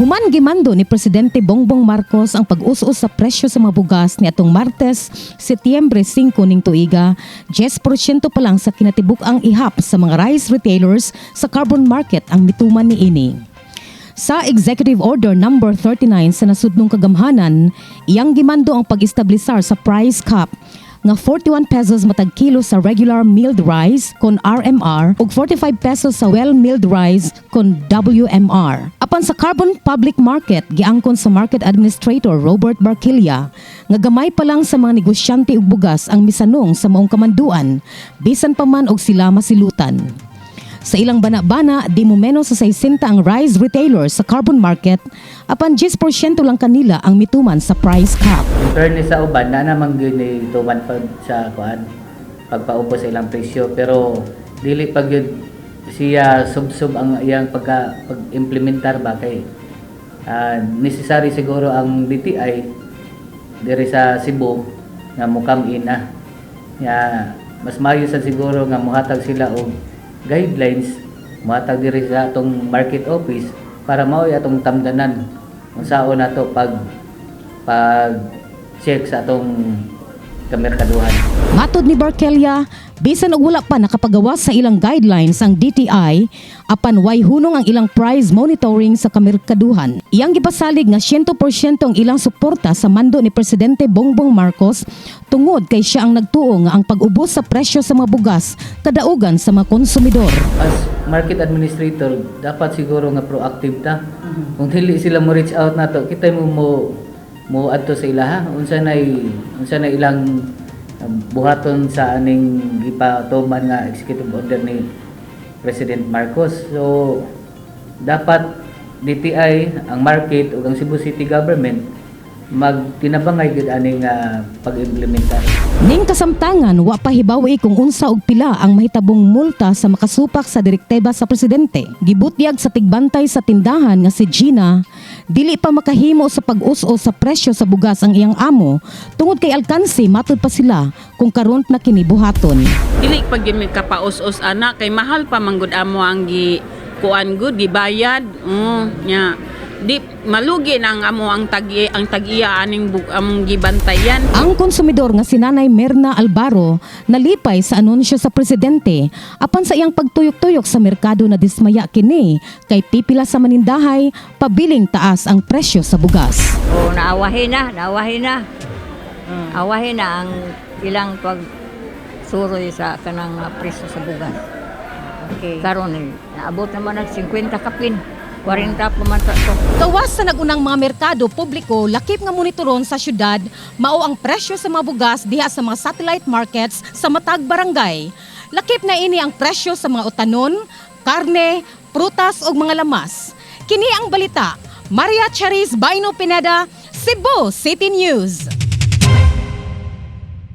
Human gimando ni Presidente Bongbong Marcos ang pag-us-us sa presyo sa mga bugas ni atong Martes, Setyembre 5 ning tuiga, 10% pa lang sa kinatibuk-ang ihap sa mga rice retailers sa carbon market ang mituman ni ini. Sa Executive Order Number 39 sa nasudnong kagamhanan, iyang gimando ang pag-establisar sa price cap nga 41 pesos matag kilo sa regular milled rice kon RMR ug 45 pesos sa well milled rice kon WMR. Apan sa Carbon Public Market, giangkon sa Market Administrator Robert Barquilla nga gamay pa lang sa mga negosyante og bugas ang misanong sa maong kamanduan, bisan pa man og sila masilutan. Sa ilang bana-bana, di mo menos sa 60 ang rice retailers sa carbon market, apan 10% lang kanila ang mituman sa price cap. In fairness sa uban, na naman gyud ni tuman pag sa kuan, pagpaubos sa ilang presyo, pero dili pag gyud siya sub-sub ang iyang pag-implementar ba, kay necessary siguro ang DTI diri sa Cebu nga mukam ina nga mas maayo sa siguro nga muhatag sila og guidelines, muhatag diri sa atong market office para mao'y atong tamdanan unsaon nato pag pag check sa atong kamerkaduhan. Matod ni Barkelia, bisan og wala pa nakapagawas sa ilang guidelines ang DTI, apan way hunong ang ilang price monitoring sa kamerkaduhan. Iyang gipasalig nga 100% ang ilang suporta sa mando ni Presidente Bongbong Marcos tungod kay siya ang nagtuo nga ang pag-ubos sa presyo sa mga bugas kadaugan sa mga konsumidor. As market administrator, dapat siguro nga proactive ta. Kung dili sila mo reach out nato, kita mo mo mo adto sa ilaha unsa na ilang buhaton sa aning gipatuman nga executive order ni President Marcos. So dapat DTI, ang market ug ang Cebu City Government magtinabangay gid aning pag-implementar. Ning kasamtangan, wa pa hibawi kung unsa og pila ang mahitabong multa sa makasupak sa direktiba sa presidente. Gibutyag sa tigbantay sa tindahan nga si Gina, dili pa makahimo sa pag-us-os sa presyo sa bugas ang iyang amo tungod kay alkansi matud pa sila kung karon na kini buhaton. Dili pag gyud mi kapaus-us ana kay mahal pa man gud amo ang gi kuan gud gibayad. Nya di malugi na ang amo ang tag-iya aning among gibantayan. Ang konsumidor nga si Nanay Merna Alvaro nalipay sa anunsyo sa presidente, apan sa iyang pagtuyok-tuyok sa merkado na dismaya kini kay pipila sa manindahay pabiling taas ang presyo sa bugas. O naawahin na, naawahin na. Awahin na ang ilang pagsuroy sa kanang presyo sa bugas. Karon eh, naabot naman ng 50 kapin. 40 pa man ta to. Gawas sa nagunang mga merkado publiko, lakip nga monitoron sa syudad, mao ang presyo sa mga bugas diha sa mga satellite markets sa matag barangay. Lakip na ini ang presyo sa mga utanon, karne, prutas ug mga lamas. Kini ang balita. Maria Charis Baino Pineda, Cebu City News.